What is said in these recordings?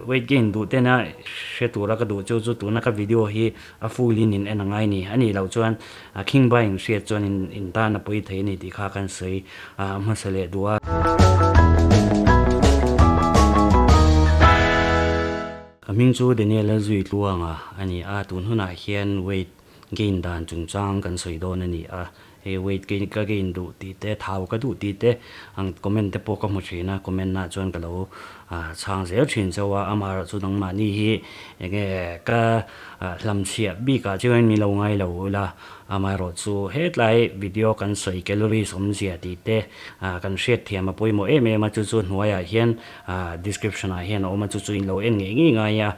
Weight gain duh tena hre tura ka duh chu chu tuna ka video hi a full in in en a ngai ni. A nih loh chuan khingbai in hriat chuan in in tan a pawi thei a ni tih kha kan sawi hmasa leh duh a. Ka hming chu Daniel Lalzuitluanga a ni a, tun hunah hian weight gain dan chungchang kan sawi dawn a ni a. Hei weight gain ka gain duh tih te, thau ka duh tih te ang comment te pawh ka hmu thin a, comment ah chuan ka lo chhang zel thin chauh a, amaherawh chu nangmahni hi enge ka hlamchhiah bik ah chuan min lo ngai lo ula, amaherawh chu hetlai video kan sawi calories awmzia tih te kan hriatthiam a pawimawh em em a, chu chu hnuaiah hian description ah hian a awm a, chu chu in lo en ngei ngei ngai a,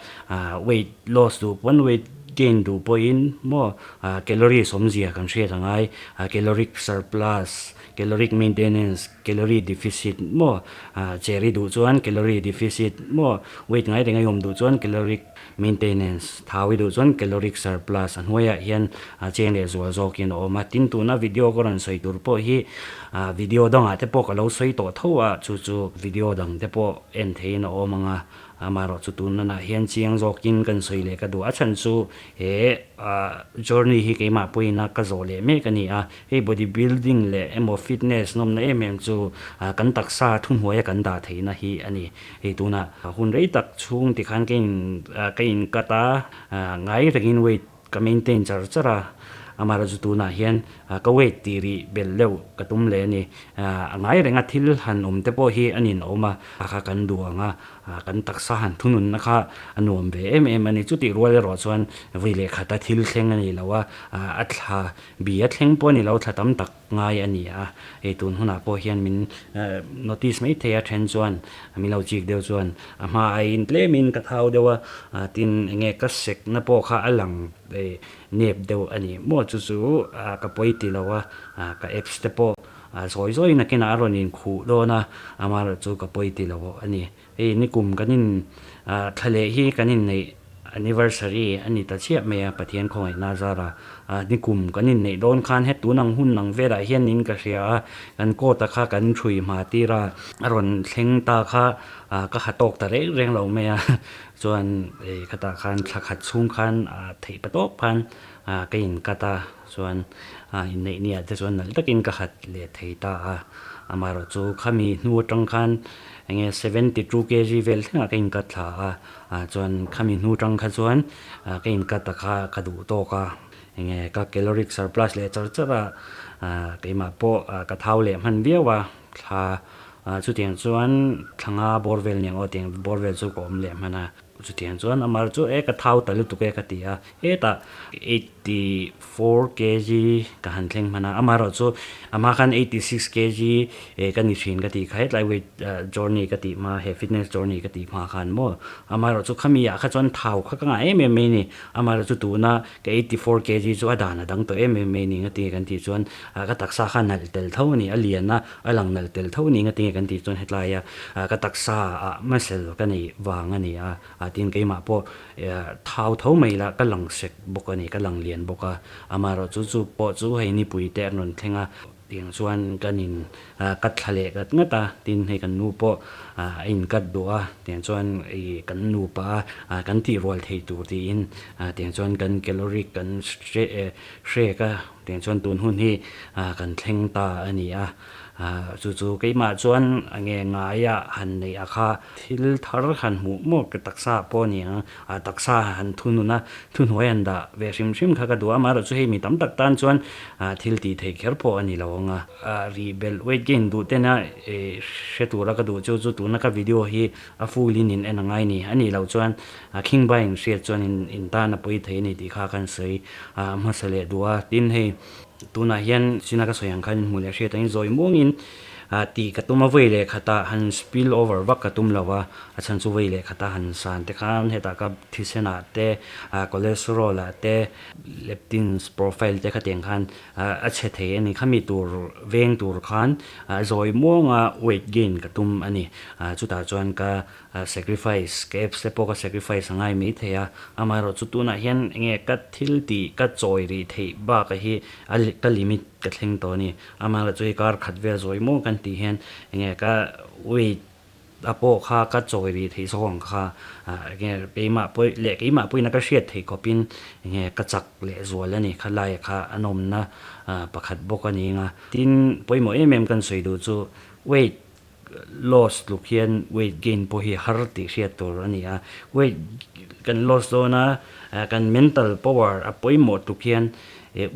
weight loss duh pawn weight gain duh pawhin maw Calories awmzia kan hriat a ngai, caloric surplus, caloric maintenance, calorie deficit maw, cher i duh chuan calorie deficit maw, weight ngai reng a i awm duh chuan caloric maintenance, thau i duh chuan caloric surplus a hnuaiah hian cheng leh zual zawkin a awm a. Tin, tuna video ka rawn sawi tur pawh hi video dangah te pawh ka lo sawi tawh tho a, chu chu video dang te pawh en theihin a awm ang a. Amaherawh chu tun nanah hian chiang zawkin kan sawi leh ka duh. A chhan chu he journey hi keimah pawhin ka zawh leh mek a ni a. Hei body building leh emaw fitness nawmna em em chu kan taksa thuhnuaia kan dah theihna hi a ni. Hei tunah hun rei tak chhung tikhan ka in ka in cut a, ngai rengin weight ka maintain char char a, amaherawhchu tunah hian ka weight tih rih belh deuh ka tum leh a ni. A ngai renga thil han awm te pawh hi a ninawm a, a kha kan duh ang a, kan taksa han thununna kha a nuam ve em em a ni. Chutih rual erawh chuan vawi leh khata thil thleng a ni lo a, a thla bi a thleng pawh a ni lo, thla tam tak ngai a ni a. Hei tun hunah pawh hian min notice mai thei a, then chuan min lo chik deuh chuan a hma aiin tlemin ka thau deuh a, tin enge ka sekna pawh kha a lang nep deuh a ni maw chu chu ka pawi ti lo a, ka apps te pawh zawi zawi nakinah a rawn inkhuh dawn a, amaherawhchu ka pawi ti lo a ni. Hei nikum kan in thla leh hi kan inneih anniversary a ni ta chiah mai a, Pathian khawngaihna zara nikum kan inneih dawn khan he tun ang hun ang velah hian in ka hria a, kan coat a kha kan thui hma tir a, a rawn thleng ta kha ka ha tawk ta reng reng lo mai a, chuan khatah khan thla khat chhung khan theih pa tawp khan ka in cut a, chuan inneih ni ah te chuan nalh takin ka hat leh thei ta a, amaherawhchu khami hnu atang khan Enge 72 kg vel thlengah ka inkat thla a, ah chuan khami hnu tang kha chuan ka inkat a kha ka duh tawk a, enge ka caloric surplus leh char char a, ah keimah pawh ka thau leh hman viau a, thla chutiang chuan thla nga bawr vel nia aw tiang bawr vel chu ka awm leh hman a. Chutiang chuan amar chu e ka thau ta lutuk e ka ti a, hetah 84 kg ka han thleng hman a, amaherawh chu amah khan 86 kg ka ni thin ka tih kha hetlai weight journey ka tih hma he fitness journey ka tih hma khan maw amaherawh chu khami ah kha chuan thau kha ka ngah em em mai a ni, amaherawh chu tuna ka 84 kg chu a dan a dang tawh em em mai a ni nga tinge kan tih chuan ka taksa kha nalh tel tho a ni, a lian a A lang nalh tel tho ni ngatinge kan tih chuan hetlaia ka taksa ah muscle ka neih vang a ni a, tin keimah pawh thau tho mai la ka lang sek bawk a ni, ka lang lian bawk a, amaherawh chu chu pawh chu hei nipui te an rawn thleng a, tiang chuan kan in cut thla leh ngat ngat a, tin hei kan nu pawh a in cut duh a, tiang chuan ih kan nupa a kan tih rual thei tur tiin tiang chuan kan calorie kan hrek a. Tiang chuan tun hun hi kan thleng ta a ni a, chu chu keimah chuan a nge ngaia han neih a kha thil thar han hmuh maw ka taksa pawh a ni ang, a taksa han thunun a, thuhnuai han dah ve hrim hrim kha ka duh a, amaherawh chu hei mi tam tak tan chuan thil tih theih kher pawh a ni lo ang a. Rih belh weight gain duh tena hre tura ka duh chu chu tuna ka video hi a full in in en a ngai ni, a nih loh chuan khingbai in hriat chuan in tan a pawi thei a ni tih kha kan sawi hmasa leh duh a, tin hei tunah hian china ka sawi ang khan hmuh leh hriat angin zawi muangin tih ka tum a, vawi leh khatah han spill over vak ka tum lo a, a chhan chu vawi leh khata han san te khan hetah ka thisen ah te cholesterol ah te leptins profile te khatiang khan a chhe thei a ni, khami tur veng tur khan zawi muanga weight gain ka tum a ni, chutah chuan ka Sacrifice, ka apps te pawh ka sacrifice a ngai mai thei a, amaherawh chu tunah hian enge ka thil tih ka chawi rih theih bak a hi a ka limit ka thleng tawh a ni. Amaherawh chu hei kar khat vel zawi maw kan tih hian enge ka weight a pawh kha ka chawi rih theih zawk ang kha enge keimah pawh leh keimah pawhin a ka hriat theih khawpin enge ka chak leh zual a ni kha lai kha a nawmna pakhat bawk a ni ang a. Tin, pawimawh em em kan sawi duh chu weight loss tluk hian weight gain pawh hi har tih hriat tur a ni a. Weight kan loss dawn a, kan mental power a pawimawh tluk hian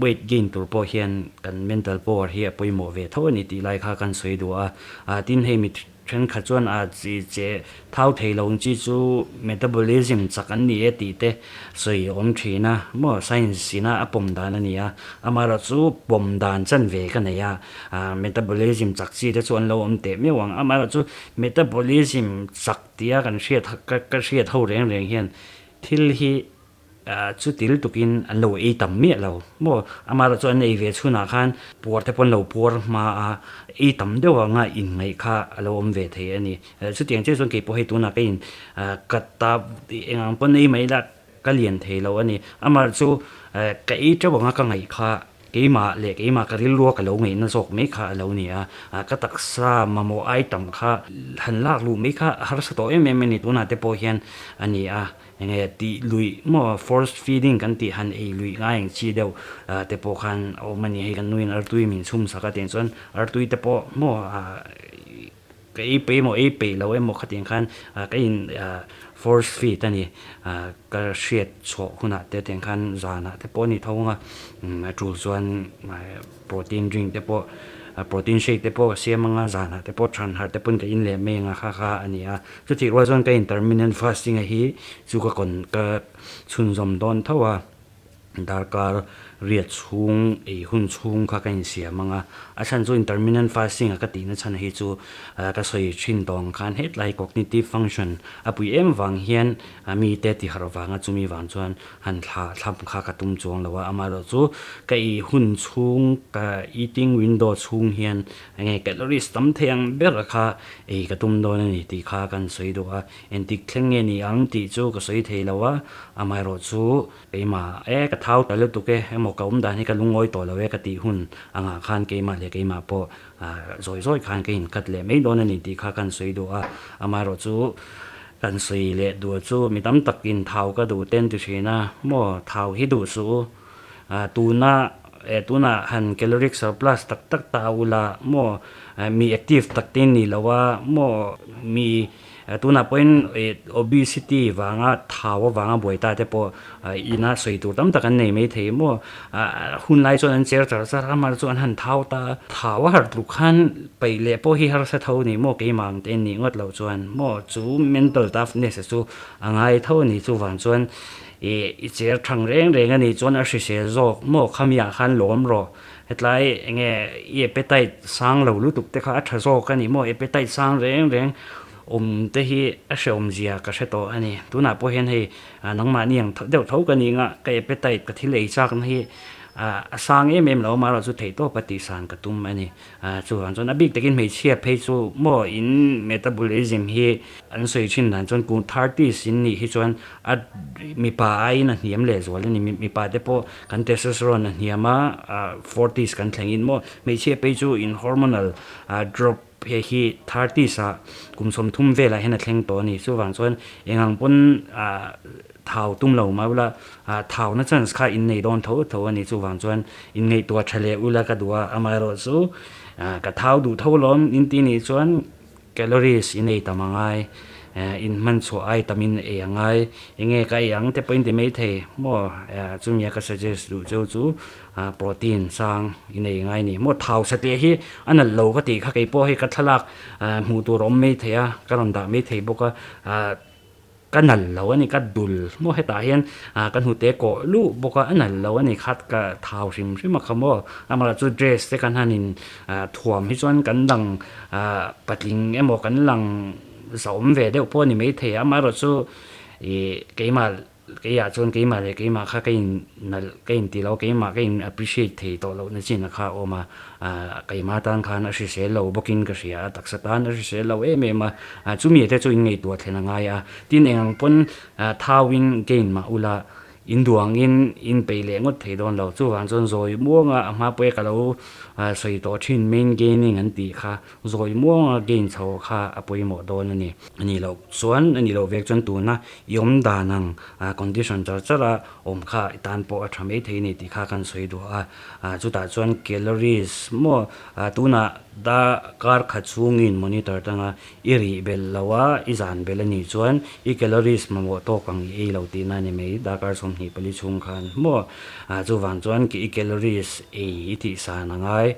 weight gain tur pawh hian kan mental power hi a pawimawh ve tho a ni tih lai kha kan sawi duh a. Tin, hei mi Thenkhat chuan a chi che thau thei lo chi chu metabolism chak an ni e tih te sawi a awm thin a, maw science ina a pawm dan a ni a, amaherawh chu pawm dan chan ve ka nei a, metabolism chak chi te chu an lo awm teh miau ang, amaherawh chu metabolism chak tia kan hriat ka hriat ho reng reng hian thil hi Chu til tukin an lo ei tam miah lo maw? Amaherawh chu an ei ve chhunah khan puar te pawh an lo puar hma a, ei tam deuh anga inngaih kha a lo awm ve thei a ni. Chutiang chiah chuan kei pawh hei tunah ka in ka ta eng ang pawn ei mai la ka lian thei lo a ni. Amaherawh chu ka ei teuh anga ka ngaih kha Keimah leh keimah ka rilrua ka lo ngaihna zawk mai kha a lo ni a, ka taksa mamawh ai tam kha han lak luh mai kha a harsa tawh em em a ni, tunah te pawh hian a ni a, enge tih luih maw force feeding kan tih han ei luih ngai ang chi deuh te pawh khan a awm a ni, hei kan nuin artui min chhum sak a tiang chuan artui te pawh maw Ka ei peih emaw ei peih lo emaw khatiang khan ka in force feed a ni. Ka hriat chhuah hunah te tiang khan zanah te pawh a ni tho ang a, a tul chuan protein drink te pawh protein shake te pawh ka siam ang a, zanah te pawh than harh te pawhin ka in leh mai ang a kha kha a ni a. Chutih rual chuan ka intermittent fasting a hi chu ka ka chhunzawm dawn tho a. Darkar riat chhung ei hun chhung kha ka insiam ang a, a chhan chu intermittent fasting a ka tihna chhan hi chu ka sawi thin tawh ang khan hetlai cognitive function a pui em vang hian mite ti harh vanga chumi vang chuan han thla thlam kha ka tum chuang lo a, amaherawh chu ka ei hun chhung ka eating window chhung hian enge calories tam thei ang ber kha ei ka tum dawn a ni tih kha kan sawi duh a, entik thleng nge ni ang tih chu ka sawi thei lo a, amaherawh chu Keimah, e ka thau ta lutuk e, emaw ka awm dan hi ka lungawi tawh lo e ka tih hun angah khan keimah leh keimah pawh zawi zawi khan ka inkat leh mai dawn a ni tih kha kan sawi duh a, amaherawh chu kan sawi leh duh chu mi tam takin thau ka duh ten ti thin a, maw thau hi duh suh u, tuna e tunah han caloric surplus tak tak ta ula maw mi active tak te ni lo a maw mi Tunah pawhin obesity vanga thau avanga buai ta te pawh ina sawi tur tam tak an nei mai thei maw? Hun lai chuan an cher char char a, amah chu an han thau ta a, thau a harh tluk khan paih leh pawh hi harsa tho ni maw? Keimah ang te nih ngawt loh chuan maw chu mental toughness chu a ngai tho a ni. Chuvang chuan i cher thang reng reng a nih chuan a hrisel zawk maw? Khamiah khan lawm rawh. Hetlai enge i appetite sang lo lutuk te kha a tha zawk a ni maw? Appetite sang reng reng awm te hi a hrehawm zia ka hre tawh a ni. Tunah pawh hian hei nangmahni ang deuh tho ka ni nga ka appetite ka thil ei chakna hi a sang em em lo amaherawh chu theihtawp a tihsan ka tum a ni. Chuvang chuan a bik takin hmeichhia phei chu maw in metabolism hi an sawi thin dan chuan kum thirties in nih hi chuan a mipa aiin a hniam leh zual a ni. Mipa te pawh kan testosterone a hniam a, forties kan thleng in maw hmeichhia phei chu in hormonal drop he hi thirties ah kum 30 velah hian a thleng tawh a ni. Chuvang chuan engang pawn Thau tum lo mai ula, thauna chance kha in nei dawn tho tho a ni. Chuvang chuan in ngaihtuah tha leh ula ka duh a, amaherawh chu ka thau duh tho lawm in ti nih chuan calories in ei tam a ngai, in hman chhuah ai tam in ei a ngai, enge ka ei ang te pawh in ti mai thei maw? Chumi a ka suggest duh cheu chu protein sang in ei ngai a ni maw? Thau satliah hi a nalh lo ka tih kha keipawh hei ka thlalak hmuh tur a awm mai thei a, ka rawn dah mai thei bawk a. Ka nal lo a ni, ka dul maw hetah hian ka hnute kawh luh bawk a, a nal lo a ni khat ka thau hrim hrim a kha maw. Amaherawh chu dress te kan han in thuam hi chuan kan lang patling emaw kan lang zahawm ve deuh pawh a ni maithei a, amaherawh chu ih keimah keiah chuan keimah leh keimah kha ka in nalh ka in ti lo keimah ka in appreciate thei tawh loh na chin a kha a awm a. Keimah tan khan a hrisel lo bawkin ka hria a, taksa tan a hrisel lo em em a, chumi te chu in ngaihtuah thlen a ngai a, tin eng ang pawn thauin gain mah ula In duangin in peih leh ngawt thei dawn lo. Chuvang chuan zawi muanga a hma pawia ka lo sawi tawh thin main gaining an tih kha zawi muanga gain chho kha a pawimawh dawn a ni. A nih loh chuan a nih loh vek chuan tuna i awm dan ang condition char char a awm kha i tan pawh a tha mai thei a ni tih kha kan sawi duh a. Chutah chuan calories maw tunah dar kar khat chhungin monitor tanga I rih belh lo a, i zan belh a nih chuan i calories mamawh tawk ang i ei lo tihna a ni mai, darkar 24 chhung khan maw? Chuvang chuan i calories ei i tih san a ngai,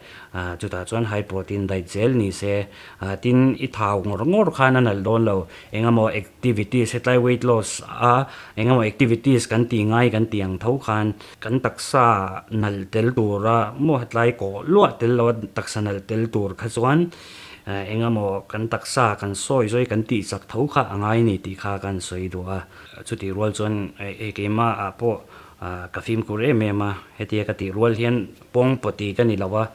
chutah chuan high protein diet zel ni se, tin i thau ngawr ngawr khan a nalh dawn lo, engemaw activities hetlai weight loss a engemaw activities kan tih ngai kan tih ang tho khan kan taksa nalh tel tura maw hetlai kawh luah tel lo a taksa nalh tel tur kha chuan Engemaw kan taksa kan sawi zawi kan tih chak tho kha a ngai ni tih kha kan sawi duh a. Chutih rual chuan keimah ah pawh ka fimkhur em em a, hetia ka tih rual hian pawng pawti ka ni lo a,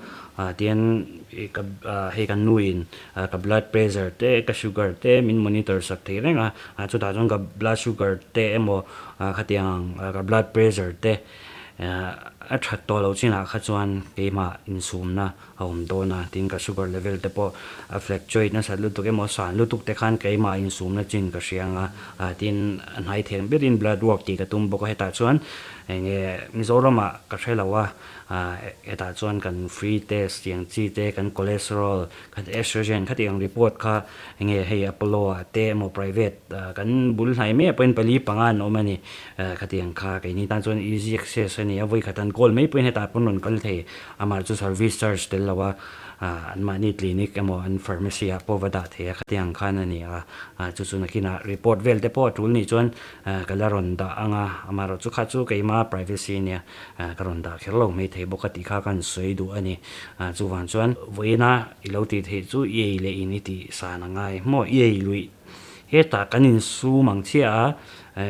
tian ka hei kan nuin ka blood pressure te ka sugar te min monitor sak thei reng a, chutah chuan ka blood sugar te emaw khatiang ka blood pressure te a that tawh loh chinah kha chuan keimah insumna a awm dawn a, tin ka sugar level te pawh a fluctuate nasat lutuk emaw san lutuk te khan keimah insumna chin ka hria ang a, tin a hnai theng berin blood work tih ka tum bawk a, hetah chuan enge Mizoramah ka hre lo a, hetah chuan kan free test tiang chi te, kan cholesterol, kan estrogen khati ang report kha enge hei Apollo ah te emaw private kan bul hnai mai ah pawhin pali panga an awm a ni, khatiang kha keini tan chuan easy access a ni a, vawi khat an call mai pawhin hetah pawn rawn kal thei. Amah chu service charge tel lo a, anmahni clinic emaw an pharmacy ah pawh va dah thei a, khatiang khan a ni a, chu chu nakinah report vel te pawh a tul nih chuan ka la rawn dah ang a, amaherawh chu kha chu keimah privacy a nia, ka rawn dah kher lo mai thei bawk a tih kha ka han sawi duh a ni. Chuvang chuan vawiina i lo tih theih chu i ei leh in i tih san a ngai maw, i ei luih hetah kan insum ang chiah a,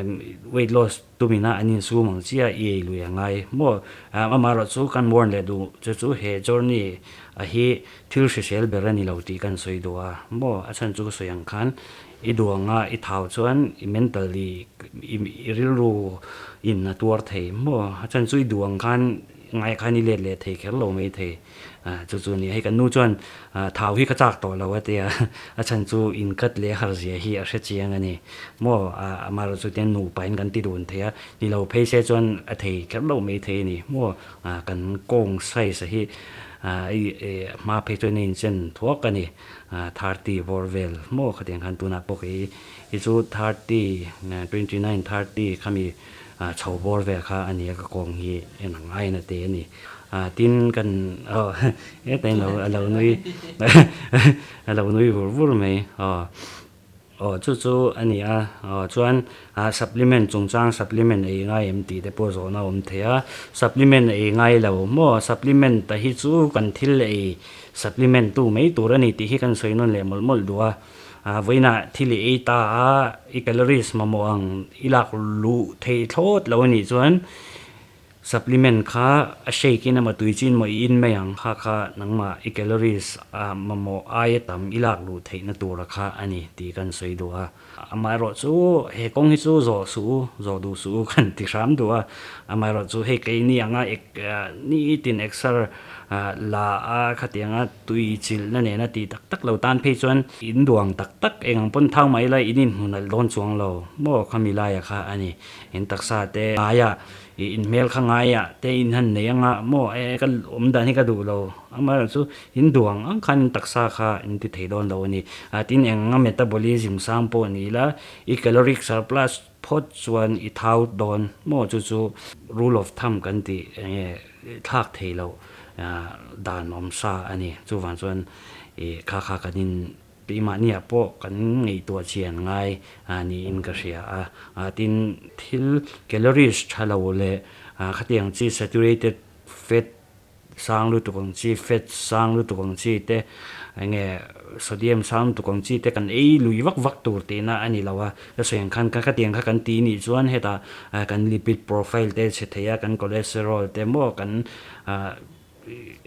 weight loss Tumina an insum ang chiah i ei lui a ngai maw? Amaherawhchu kan warn leh duh che chu he journey a hi thil hrisel ber a ni lo tih kan sawi duh a maw? A chhan chu ka sawi ang khan i duh anga i thau chuan i mentally i rilru in a tuar thei maw? A chhan chu i duh ang khan ngai khan i let leh thei kher lo mai thei. Chu chu a ni. Hei kan nu chuan thau hi ka chak tawh lo a ti a, a chhan chu inkat leh har zia hi a hre chiang a ni. Maw amaherawh chu tiang nupa in kan ti dun thei a, ni lo phei se chuan a thei kher lo mai thei a ni. Maw kan kawng size a hi hma phei chuan a inchen thuak a ni. 30 bawr vel maw khatiang khan tunah pawh kei hi chu 30, 29, 30 khami chho bawr vel kha a ni a, ka kawng hi en ang aiin a te a ni. Tin kan aw hetain lo a lo nui a lo nui vur vur mai aw aw chu chu a ni a aw chuan supplement chungchang supplement ei ngai em tih te pawh zawhna a awm thei a supplement ei ngai lo maw supplement ta hi chu kan thil ei supplement tu mai tur a ni tih hi kan sawi nawn leh mawlh mawlh duh a vawiinah thil i ei ta a i calories mamawh ang i lak luh theih thlawt lo a nih chuan. Supplement kha a shake in emaw tui chin emaw i in mai ang kha kha nangmah i calories a mamawh aia tam i lak luh theihna tura kha a ni tih kan sawi duh a. Amaherawh chu he kawng hi chu zawh suh u, zawh duh suh u kan ti hram duh a. Amaherawh chu hei keini anga ek nitin exer la a khatianga tui chilhna nena tih tak tak lo tan phei chuan in duang tak tak eng ang pawn thau mai la in inhmu nalh dawn chuang lo maw khami laia kha a ni. In taksa te aia I inhmel kha ngaiah te in han nei anga maw e ka awm dan hi ka duh lo amaherawh chu in duh ang ang khan in taksa kha in ti thei dawn lo a ni. Tin eng anga metabolism sang pawh ni ila i caloric surplus phawt chuan i thau dawn maw chu chu rule of thumb kan tih enge thlak thei loh dan awm sa a ni. Chuvang chuan i kha kha kan in Keimahniah pawh kan ngaihtuah chian ngai niin ka hria a, tin thil calories tha lo leh khatiang chi saturated fat sang lutuk ang chi, fat sang lutuk ang chi te enge sodium sang lutuk ang chi te kan ei lui vak vak tur tihna a ni lo a, ka sawi ang khan khatiang kha kan ti nih chuan hetah kan lipid profile te chhe thei a, kan cholesterol te maw kan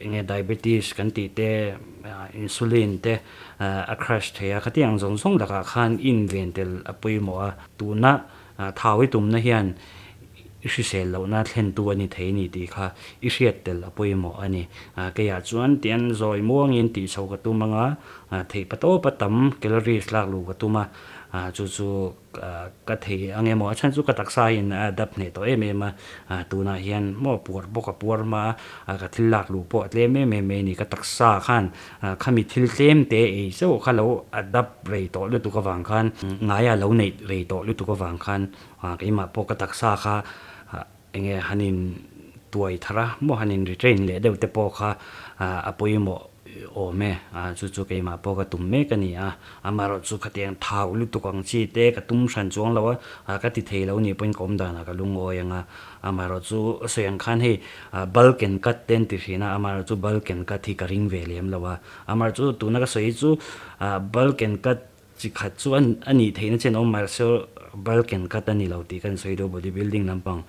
Enge diabetes kan tih te, insulin te a crash thei a, khatiang zawng zawng lakah khan inven tel a pawimawh a. Tuna thau i tumna hian i hrisel lohna thlentu a ni thei a ni tih kha i hriat tel a pawimawh a ni. Keiah chuan tian zawi muangin tih chho ka tum anga theih patawpa tam calories lak luh ka tum a, chu chu ka thei ang emaw a chhan chu ka taksa in a adapt hneh tawh em em a, tunah hian maw puar bawk a puar hma a ka thil lak luh pawh a tlem em em mai a ni ka taksa khan khami thil tlem te ei chauh kha lo adapt rei tawh lutuk avang khan ngaia lo neih rei tawh lutuk avang khan keimah pawh ka taksa kha enge han in tuai thar a maw han in retrain leh deuh te pawh kha a pawimawh Awm e, chu chu keimah pawh ka tum mek a ni a, amaherawh chu khatiang thau lutuk ang chi te ka tum hran chuang lo a, ka ti thei lo nih pawhin ka awm danah ka lungawi ang a, amaherawh chu sawi ang khan hei bulk and cut te an ti thin a, amaherawh chu bulk and cut hi ka ring ve lem lo a, amaherawh chu tuna ka sawi hi chu bulk and cut Chi khat chu a nih theihna chen awm mahse bulk and cut a ni lo tih kan sawi deuh body building lampang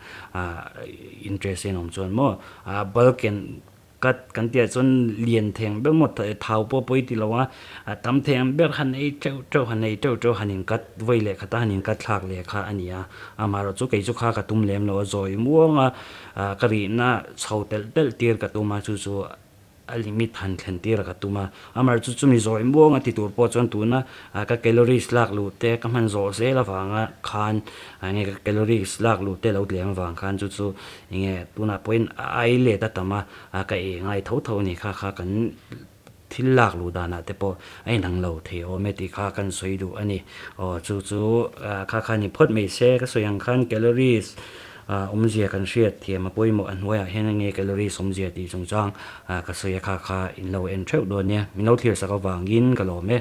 interest en awm chuan maw bulk and cut kan tih ah chuan lian thei ang ber maw thau pawh pawi ti lo a tam thei ang ber han ei teuh teuh han ei teuh teuh han in cut vawi leh khat a han in cut thlak leh kha a ni a amaherawh chu kei chu kha ka tum lem lo a zawi muang a ka rihna chho telh telh tir ka tum a chu chu A limit han thlen tir a ka tum a, amar chu chumi zawi muang a ti tur pawh chuan tuna ka calories lak luh te ka hman zawh zel avanga khan enge ka calories lak luh te lo tlem avang khan chu chu enge tunah pawhin a ai let a tam a, ka ei ngai tho tho a ni kha kha kan thil lak luh danah te pawh a inang lo thei awm e tih kha kan sawi duh a ni. Aw chu chu kha kha ni phawt mai se ka sawi ang khan calories Awmzia kan hriat thiam a pawimawh a hnuaiah hian enge calories awmzia tih chungchang ka sawi a kha kha in lo en theuh dawn nia. Min lo thlir sak avangin ka lawm e.